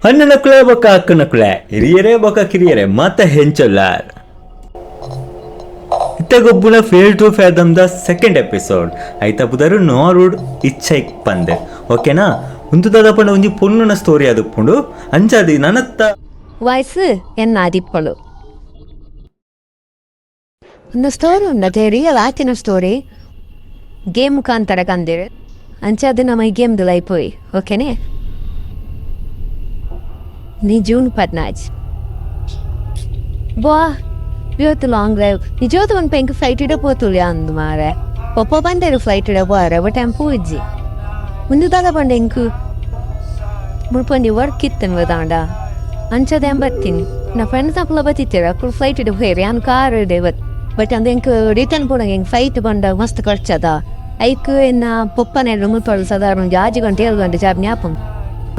ಅಣ್ಣನಕುಲೆ ಬೊಕ್ಕ ಅಕ್ಕನಕುಲೆ, ಹಿರಿಯರೇ ಬೊಕ್ಕ ಕಿರಿಯರೇ, ಮಾತ ಹೆಂಚೊಲ್ಲಾರ್. ಇತ್ತೆ ಗೊಬ್ಬುನ ಫೇಲ್ ಟು ಫ್ಯಾದಮ್ the second episode. ಐತ ಪುದರು ನಾರ್ವುಡ್ ಇಚ್ಛೈಕ್ ಪಂದ್, ಓಕೆನಾ? ಉಂದು ದಾದ ಪಂಡ ಒಂಜಿ ಪೊಣ್ಣುನ ಸ್ಟೋರಿ ಆದುಪ್ಪುಂಡು. ಅಂಚಾದ್ ನನತ್ತ ವಯಸ್ಸು ಎನ್ನ ಆದಿಪ್ಪಳು. ಒಂದು ಸ್ಟೋರಿ ಉಂಡತೆ, ರಿಯಲ್ ಆತಿನ ಸ್ಟೋರಿ. ಗೇಮ್ ಮುಖಾಂತರ ಕಂದಿರು ಅಂಚೆ ಅದು ನಮ್ಮ ಈ ಗೇಮ್ ಲೈಪೋಯ್, ಓಕೆನೆ? ನೀ ಜೂನ್ 14 ಬಾ ಇವತ್ತು ಲಾಂಗ್ ಡ್ರೈವ್. ನಿಜವಾದ ಒಂದು ಪೆಂಕ್ ಫ್ಲೈಟ್ ಇಡ ಪೋತುಲಿ ಅಂದು ಮಾರೆ. ಪೊಪ್ಪ ಬಂದೇರು ಫ್ಲೈಟ್ ಇಡ ಪೋರೆ, ಬಟ್ ಟೆಂಪು ಇಜ್ಜಿ. ಮುಂದೆ ದಾದ ಪಂಡ ಎಂಕು ಮುಳ್ಪೊಂಜಿ ವರ್ಕ್ ಇತ್ತನ್ ದಾಂಡ ಅಂಚದ ಬರ್ತೀನಿ. ನಾ ಫ್ರೆಂಡ್ಸ್ ಅಪ್ಪಲ ಬತ್ತಿತ್ತೀರ, ಅಕ್ಕಳು ಫ್ಲೈಟ್ ಇಡ ಹೋಯ್ರಿ, ಯಾನ್ ಕಾರ್ ಇದೆ. ಬಟ್ ಬಟ್ ಅಂದ ಎಂಕ್ ರಿಟರ್ನ್ ಪೋಣಗ ಎಂಕ್ ಫ್ಲೈಟ್ ಬಂಡ ಮಸ್ತ್ ಖರ್ಚದ. ಐಕ್ ಎನ್ನ ಪೊಪ್ಪನೆ ಮುಲ್ಪ ಸಾಧಾರಣ ಒಂಜಿ 6 ಗಂಟೆ 7 ಗಂಟೆ ಜಾಬ್ನಿ ಆಪುಂಡು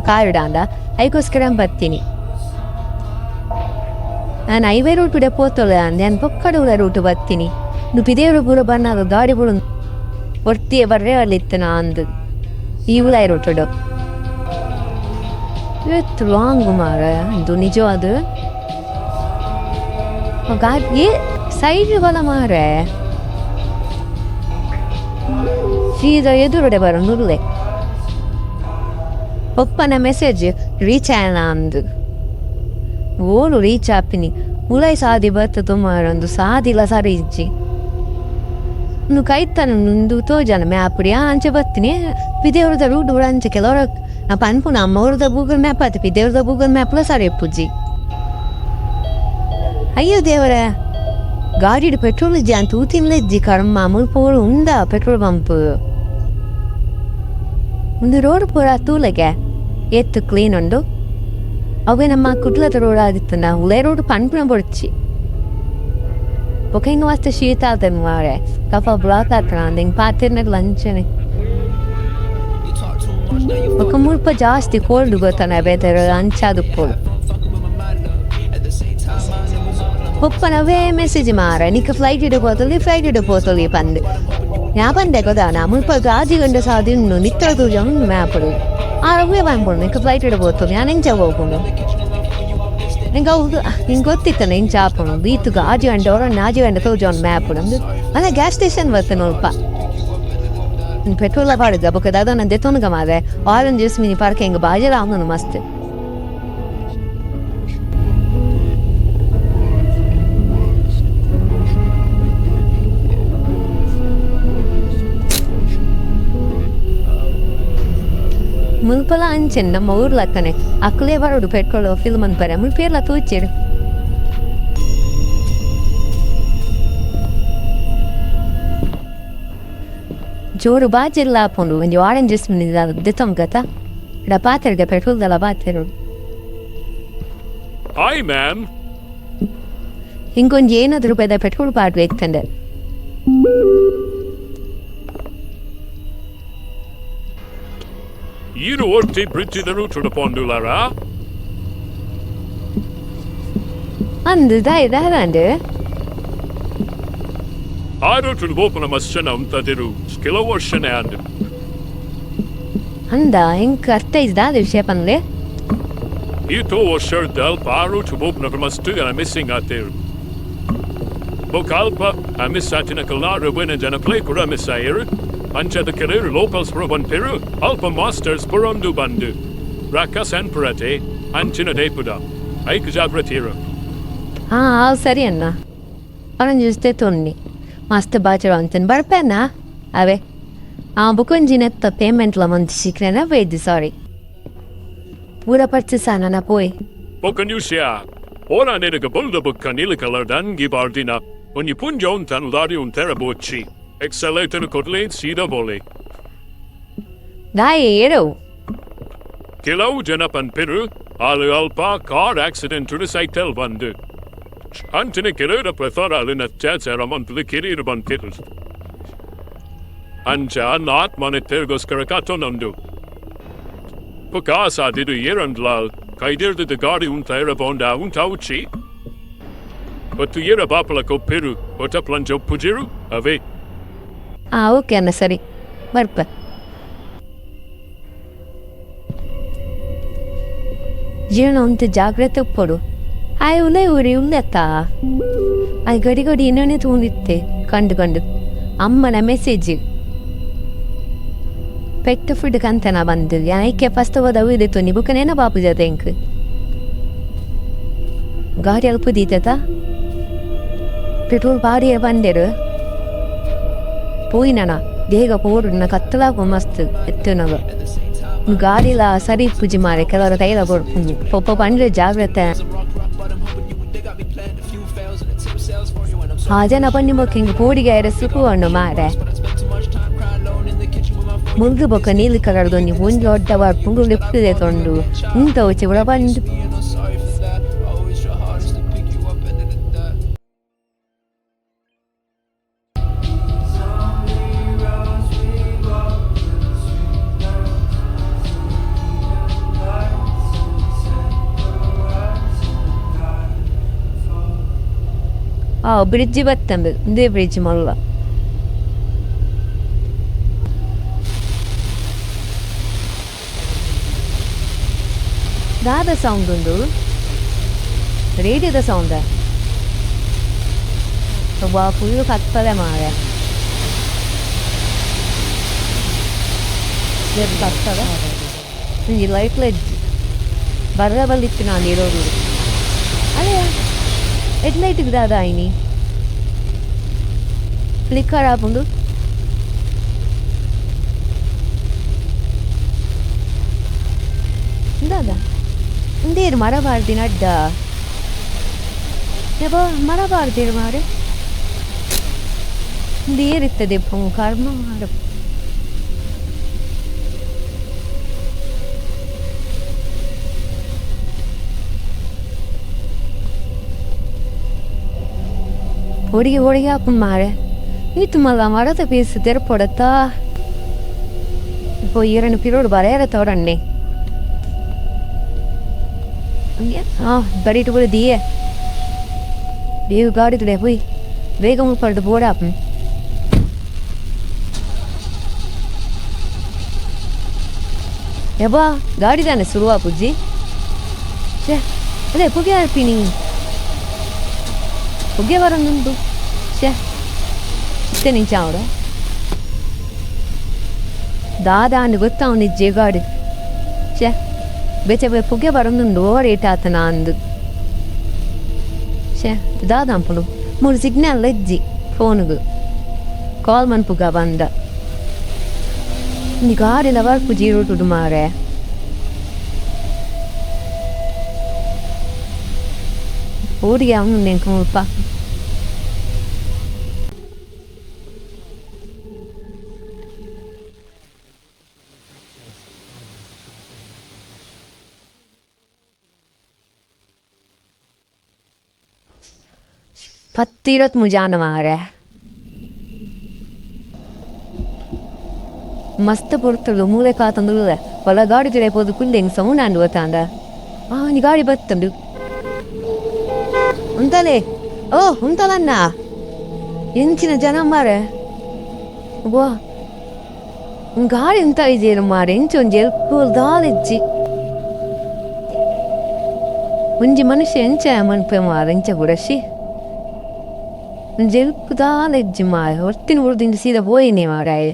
ಕಾರ್ ಇಡಾಂಡ. ಐಕೋಸ್ಕರ ಬರ್ತೀನಿ. ನಾನು ಹೈವೇ ರೂಟ್ ಇಡೆ ಪೋತೊಳೆ ಅಂದೆ. ನಾನು ಪೊಕ್ಕಡ ರೂಟ್ ಬರ್ತೀನಿ. ನು ಪಿದೇರು ಪೂರ ಬನ್ನಾಗ ಗಾಡಿ ಪೂರ ಒರ್ತಿಯೇ ಬರ್ರೆ ಅಲ್ಲಿತ್ತು ನಾ ಅಂದು ಈ ಉಲಾಯಿ ರೂಟ್. ಇವತ್ತು ಲಾಂಗ್ ಮಾರ ಇದು ನಿಜವಾದ ಗಾಡಿ ಸೈಡ್ ಬಲ ಮಾರೆ. ಸೀದಾ ಎದುರುಡೆ ಬರ ನುರ್ಲೆ. ಪೊಪ್ಪನ ಮೆಸೇಜ್ ರೀಚ್ ಆಯನ ಅಂದು. ಓಲು ರೀಚ್ ಆಪಿನಿ? ಉಲಾಯ್ ಸಾದಿ ಬರ್ತದ ಮಾರ, ಒಂದು ಸಾದಿಲ ಸರಿ ಇಜ್ಜಿ. ನು ಕೈತನ ಉಂದು ತೋಜನ ಮ್ಯಾಪ್. ಅಂಚೆ ಬತ್ತೀನಿ ಪಿದೇವ್ರದ ರೂಟ್ ಅಂಚೆ. ಕೆಲವರ ನಾ ಪನ್ಪುನ ಅಮ್ಮವ್ರದ ಗೂಗಲ್ ಮ್ಯಾಪ್ ಆತು, ಪಿದೇವ್ರದ ಗೂಗಲ್ ಮ್ಯಾಪ್ಲ ಸರಿ ಇಪ್ಪುಜಿ. ಅಯ್ಯೋ ದೇವರೇ, ಗಾಡಿಡ್ ಪೆಟ್ರೋಲ್ ಇಜ್ಜಿ ಅಂತ ತೂತಿನ್ಲ ಇಜ್ಜಿ. ಕರ್ಮ, ಮುಲ್ಪ ಪೂರ ಉಂದ ಪೆಟ್ರೋಲ್ ಪಂಪ್? ಒಂದು ರೋಡ್ ಪೂರ ತೂಲೆಗೆ ಏತ್ ಕ್ಲೀನ್ ಉಂಡು. ಅವೇ ನಮ್ಮ ಕುಡ್ಲದ ರೋಡ್ ಆದಿತ್ತನ ಉಲೇ ರೋಡ್ ಪನ್ಪುನ ಬೊಡ್ಚಿ. ಬೊಕ ಇಂಗ ಮಸ್ತ್ ಶೀತ ಆತ ಮಾರೆ, ಕಫ ಬ್ಲಾಕ್ ಆತನ ಅಂದ್ ಹಿಂಗ್ ಪಾತಿರ್ನಾಗ ಲಂಚನೆ. ಬೊಕ ಮುಲ್ಪ ಜಾಸ್ತಿ ಕೋಲ್ಡ್ ಗೊತ್ತನ ವೆದರ್, ಅಂಚಾದುಪ್ಪೊಡು. ಪೊಪ್ಪನವೇ ಮೆಸೇಜ್ ಮಾರ, ನಿಕ್ಕ ಫ್ಲೈಟ್ ಇಡ ಪೋತಲಿ, ಫ್ಲೈಟ್ ಇಡ ಪೋತಲಿ ಪಂದ್. ಯಾ ಪಂಡೆ ಗೊದಾನ, ಮುಲ್ಪ 6 ಗಂಟೆ ಸಾದಿ ಉಂಡು, ನಿತ್ರ ತೂಜ ಉಂಡು ಮ್ಯಾಪಡು. ಆರವೇ ಪನ್ಪುಂಡು ನಿಕ್ಕ ಫ್ಲೈಟ್ ಇಡ ಪೋತಲಿ. ಯಾನ್ ಎಂಚ ಪೋಪುಂಡು ನಿಂಗೆ? ಹೌದು, ನಿಂಗೆ ಗೊತ್ತಿತ್ತನ ಇಂಚ ಆಪುಂಡು? ಈತುಗ 6 ಗಂಟೆ ಹೊರ 4 ಗಂಟೆ ತೋಜ ಉಂಡು ಮ್ಯಾಪಡು. ಅಲ್ಲ, ಗ್ಯಾಸ್ ಸ್ಟೇಷನ್ ಬರ್ತೇನೆ. ಮುಲ್ಪ ಪೆಟ್ರೋಲ್ ಪಾಡುದ ಬೊಕ ದಾದ ದೆತ್ತೊನುಗ ಮಾರೆ. Orange juice mini park ಹೆಂಗ್ ಬಾಜರ ಆವನು ಮಸ್ತ್. ಮುಲ್ಪಲ ಅಂಚೆನ್ ನಮ್ಮ ಊರ್ ಲಕ್ಕನೆ ಅಕ್ಲೇ ಬರೋಡು ಪೆಟ್ರೋಲ್ ಫಿಲ್ ಮನ್ಪರೆ. ಮುಲ್ಪೇರ್ಲ ತೂಚೆರ್. ಜೋರು ಬಾಜೆಲ್ಲ ಆಪುಂಡು. ಒಂಜಿ orange juice mini ದೆತ್ತೊಂಗತ ಇಡ ಪಾತೆರ್ಗ ಪೆಟ್ರೋಲ್ ದಲ ಪಾತೆರು. Hi, ma'am. ಇಂಕೊಂಜಿ ಏನಾದ್ರು ರೂಪಾಯಿದ ಪೆಟ್ರೋಲ್ ಪಾಡ್ವೆ ಇತ್ತಂಡೆ. ಈರು ಒಟ್ಟಿ ಬ್ರಿಡ್ಜಿದ ರೂಟ್ ಪೊಂಡುಲರಾ? ಅಂದು ದಾಯ ದಾದಾಂಡ್. ಆ ರೂಟ್ ಓಪನ ಮಸ್ಚನ ಉಂತದಿರು ಕೆಲವು ವರ್ಷನೇ ಅಂದು. ಅಂದ, ಎಂಕ್ ಅರ್ಥ ಇಜ್ಜ, ದಾದ ವಿಷಯ ಪನ್ಲೆ. ಈತೋ ವರ್ಷದಲ್ಪ ಆ ರೂಟ್ ಓಪನ ಮಸ್ತ್ ಮಿಸ್ಸಿಂಗ್ ಆತೇರು. ಬೊಕಾಲ್ಪ ಆ ಮಿಸ್ ಆತಿನ ಕಲ್ನಾರು ಬೆನ ಜನ ಪ್ಲೇ ಕೂಡ ಮಿಸ್ ಆಯರು. ಅಂಚದ ಕೆಲವರು ಲೋಕಲ್ಸ್ ಪುರ ಬಂಪೆರು, ಅಲ್ಪ ಮಾಸ್ಟರ್ಸ್ ಪುರಂದು ಬಂದು ರಕ್ಕಸ್ ಅನ್ಪುರತೆ ಅಂಚಿನ ಡೇಪುದ ಐಕ್ ಜಾಗ್ರತಿರು. ಹಾ, ಸರಿ ಅಣ್ಣ. ಆರೆಂಜ್ ಜ್ಯೂಸ್ ತೊನ್ನಿ, ಮಸ್ತ್ ಬಾಜರ ಅಂತನ್ ಬರ್ಪೇನ ಅವೇ. ಆ ಬುಕೊಂಜಿನೆತ್ತ ಪೇಮೆಂಟ್ಲ ಮಂತ್ ಸಿಕ್ರೆನ ಬೈದಿ. ಸಾರಿ, ಪೂರ ಪರ್ಚೇಸ್ ಆನನ ಪೋಯ್. ಬೊಕ ನ್ಯೂಸ್ಯಾ ora ನಿನಗ ಬೊಲ್ದ ಬೊಕ್ಕ ನೀಲ ಕಲರ್ ಅಂಗಿ ಬಾರ್ದಿನ ಒಂಜಿ ಪುಂಜ ಉಂತನು ದಾರಿ ಉಂತೆರ ಬೋಚ್ಚಿ. ಎಕ್ಸಲೇಟರ್ ಕೊಡ್ಲೆ, ಸೀದಾ ಬೋಲೆ. ದಾಯೆ, ಏರವು? ಕೆಲವು ಜನ ಪನ್ಪೆರು ಆಲು ಅಲ್ಪ car accident cycle ಬಂದು. ಅಂಚನೆ ಕೆಲವರ ಪ್ರಕಾರ ಅಲ್ಲಿನ ಅತ್ಯಾಚಾರ ಮಂತ್ಲಿ ಕಿರಿಯರು ಬಂತಿರು. ಅಂಚ ಆತ್ಮಹತ್ಯೆಗೋಸ್ಕರ ಕಾತೊನೊಂದು ಬೊಕ ಸಾದಿಡು ಏರಂಡ್ಲಾಲ್ ಕೈದಿರ್ದ ಗಾಡಿ ಉಂತೈರ ಬೋಂಡ ಉಂಟಾವುಚಿ. ಬತ್ತು ಏರ ಬಾಪಲ ಕೊಪ್ಪಿರು ಒಟಪ್ಲಂಜ ಪುಜಿರು ಅವೇ. ಹಾ, ಓಕೆ ಅಣ್ಣ, ಸರಿ, ಬರ್ಪ. ಜೀವನ ಉಂಟು ಜಾಗ್ರತೆ ಉಪ್ಪಡು. ಆಯ್ ಉಲೇ ಉರಿ ಉಲ್ಲೆತ್ತಾ ಆಯ್ ಗಡಿ ಗಡಿ ಇನ್ನೊಂದೇ ತೂಂದಿತ್ತೆ ಕಂಡು ಕಂಡು ಅಮ್ಮನ ಮೆಸೇಜ್ ಪೆಟ್ಟ ಫುಡ್ ಕಂತನ ಬಂದು ಯಾಕೆ ಫಸ್ಟ್ ಹೋದ ಇದೆ ತುನಿ ಬುಕ್ಕನೇನ ಬಾಪು ಜೊತೆ ಎಂಕ್ ಗಾಡಿ ಅಲ್ಪ ದೀತತ ಪೆಟ್ರೋಲ್ ಬಾಡಿಯ ಬಂದೇರು ಪೋಯಿನಣ ಬೇಗ ಪೋಡು ಕತ್ತಲಾಗು ಮಸ್ತ್ ಎತ್ತುನಗ ಗಾಡಿಲ ಸರಿ ಪೂಜೆ ಮಾರೆ ಕೆಲವರು ತೈಲ ಕೊಡ್ಪುಂಡು ಪೊಪ್ಪ ಪಂಡ್ರೆ ಜಾಗ್ರತೆ. ಆ ಜನ ಪನ್ನಿ ಬೊಕ್ಕ ಹಿಂಗೆ ಕೋಡಿಗೆ ಸುಖವನ್ನು ಮಾರೆ ಮುಂದು ಬೊಕ್ಕ ನೀಲಿ ಕಲರ್ದೊಂಜಿ ಒಂಜಿ ದೊಡ್ಡ ಬರ್ಪುಂಡು ಲಿಫ್ಟ್ ದೆತೊಂಡು ಉಂತ ಒಚ್ಚಿ ಪೂರ ಪಂಡು. ಆ ಬ್ರಿಡ್ಜ್ ಬತ್ತಂಬೆ ಉಂದೇ ಬ್ರಿಡ್ಜ್ ಮಲ್ಲ. ದಾದ ಸೌಂಡ್ ಉಂಡು ರೇಡಿಯೋದ ಸೌಂಡ ವಾ ಫುಲ್ ಕತ್ತಲೆ ಮಾರೆ ಕತ್ತಲೆ ಒಂಜಿ ಲೈಟ್ ಲೆಜ್ಜಿ ಬರ್ರ ಬಲ್ಲಿತ್ತು ನಾನು ಇರೋದು ಅಳೆಯ ಹೆಡ್ ಲೈಟ್ಗೆ ದಾದ ಆಯ್ನಿ ಫ್ಲಿಕ್ಕರ್ ಆಪುಂಡು. ದಾದ ಉಂದೇರು ಮರ ಬಾರ್ದಿನ ಅಡ್ಡ ಯಬ್ಬ ಮರ ಬಾರ್ದಿರು ಮಾರೆ ಉಂದೇರಿತ್ತದೆ ಕರ್ಮ ಮಾರ. ಹೊಡಿಗೆ ಹೊಡಿಗೆ ಆಪುಂಡು ಮಾರೆ ಈತ್ ಮಲ್ಲ ಮರತ ಪೀಸ್ ತೆರಪೊಡತ್ತಾ ಪೋ ಈರನ್ನು ಪಿರೋಡು ಬರೆಯರ ತೋಡಣ್ಣೆ ಬರೀಟು ಪೂರ ದಿಯೆ ಬೇಗ ಗಾಡಿ ತುಡೆ ಪೋಯ್ ಬೇಗ ಮುಲ್ಪಡ್ದು ಬೋಡಾಪುಂಡು. ಯಬ್ಬಾ ಗಾಡಿ ತಾನೆ ಸುರುವಾ ಪುಜ್ಜಿ ಛೇ ಅದೇ ಪುಗೆ ಆರ್ಪಿನಿ ಪುಗೆ ಬರೊಂದುಂಡು ಛೇ ಇತ್ತೆ ನಿಂಚಾವಡ ದಾದಾಂಡ್ ಗೊತ್ತಾವೊಂದಿಜ್ಜೆ ಗಾಡಿ ಛೇ ಬೇಚೆ ಪುಗೆ ಬರೊಂದುಂಡು ಓವರ್ ಏಟ್ ಆತನ ಅಂದು ಛೇ ದಾದಾಂಪುಂಡು ಮೂರು ಸಿಗ್ನಲ್ ಇಜ್ಜಿ ಫೋನುಗು ಕಾಲ್ ಮನ್ಪುಗ ಬಂದ ಒಂಜಿ ಗಾಡಿಲ ಬರ್ಪುಜಿ ರೂಟುಡು ಮಾರೆ. ಊರಿಗೆ ಅವನು ಎಂಕ್ ಮುಲ್ಪ ಪತ್ತ್ ಇರತ್ತ್ ಆಂಡ್ ಮಾರೆ ಮಸ್ತ್ ಪೊರ್ತುಡು ಮೂಲೆ ಕಾತೊಂದುಲ್ಲೆ ಒಲ ಗಾಡಿ ತಿರೆ ಪೋದು ಕುಲ್ಲೆ ಎಂಕ್ ಸೌಂಡ್ ಆಂಡ್ ಗೊತ್ತಾಂಡ ಆ ಒಂಜಿ ಗಾಡಿ ಬತ್ತುಂಡು ಉಂತಲೆ ಓ ಉಂತಲನ್ನ ಎಂಚಿನ ಜನ ಮಾರೆ ವಾ ಗಾಡಿ ಉಂತಾಯಿಜೆರ್ ಮಾರೆ ಎಂಚ ಒಂಜಿ ಎಲ್ಪ್ ದಾಲ ಇಜ್ಜಿ ಒಂಜಿ ಮನುಷ್ಯ ಎಂಚ ಮನ್ಪೆ ಮಾರೆ ಎಂಚ ಪೂರ she ಒಂಜಿ ಎಲ್ಪ್ ದಾಲ ಇಜ್ಜಿ ಮಾರೆ ಒರ್ತಿನ ಬುಡ್ದು ಸೀದಾ ಪೋಯಿನೆ ಮಾರಾಯೆ.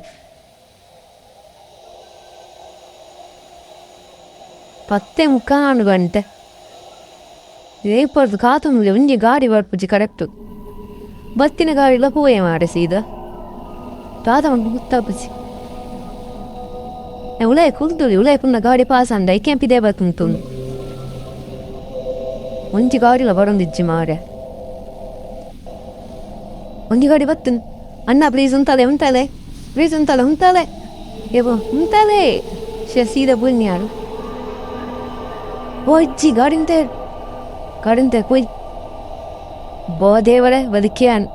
10:45 ಗಂಟೆ ಏಪರ್ದು ಕಾತೊಂದುಲ್ಲೆ ಒಂಜಿ ಗಾಡಿ ಬರ್ಪುಜಿ ಕರೆಕ್ಟ್ ಬತ್ತಿನ ಗಾಡಿಲ ಪೋಯೆ ಮಾರೆ ಸೀದಾ ದಾದ ಮನ್ಪು ಗೊತ್ತಾಪುಜಿ ಉಲಾಯಿ ಕುಲ್ದುಲಿ ಉಲಾಯಿ ಪುನ ಗಾಡಿ ಪಾಸ್ ಆಂಡ ಐಕೆ ಪಿದೈ ಬತ್ತುಂಡು ಒಂಜಿ ಗಾಡಿಲ ಬರೊಂದಿಜ್ಜಿ ಮಾರೆ ಒಂಜಿ ಗಾಡಿ ಬತ್ತುಂಡು ಅಣ್ಣ ಪ್ಲೀಸ್ ಉಂತಾಲೆ ಉಂತಾಲೆ ಪ್ಲೀಸ್ ಉಂತಾಲೆ ಉಂತಾಲೆ ಏಬೋ ಉಂತಾಲೆ ಶೇ ಸೀದಾ ಬುಲ್ನ್ಯಾರು ಓ ಇಜ್ಜಿ ಗಾಡಿ ಉಂತಾಯೆರ್ ಗಾಡಿ ಉಂತಾಯೆರ್ ಪೋಯ್ ಬೋ ದೇವರೇ ಬದುಕಿಯಾನ್.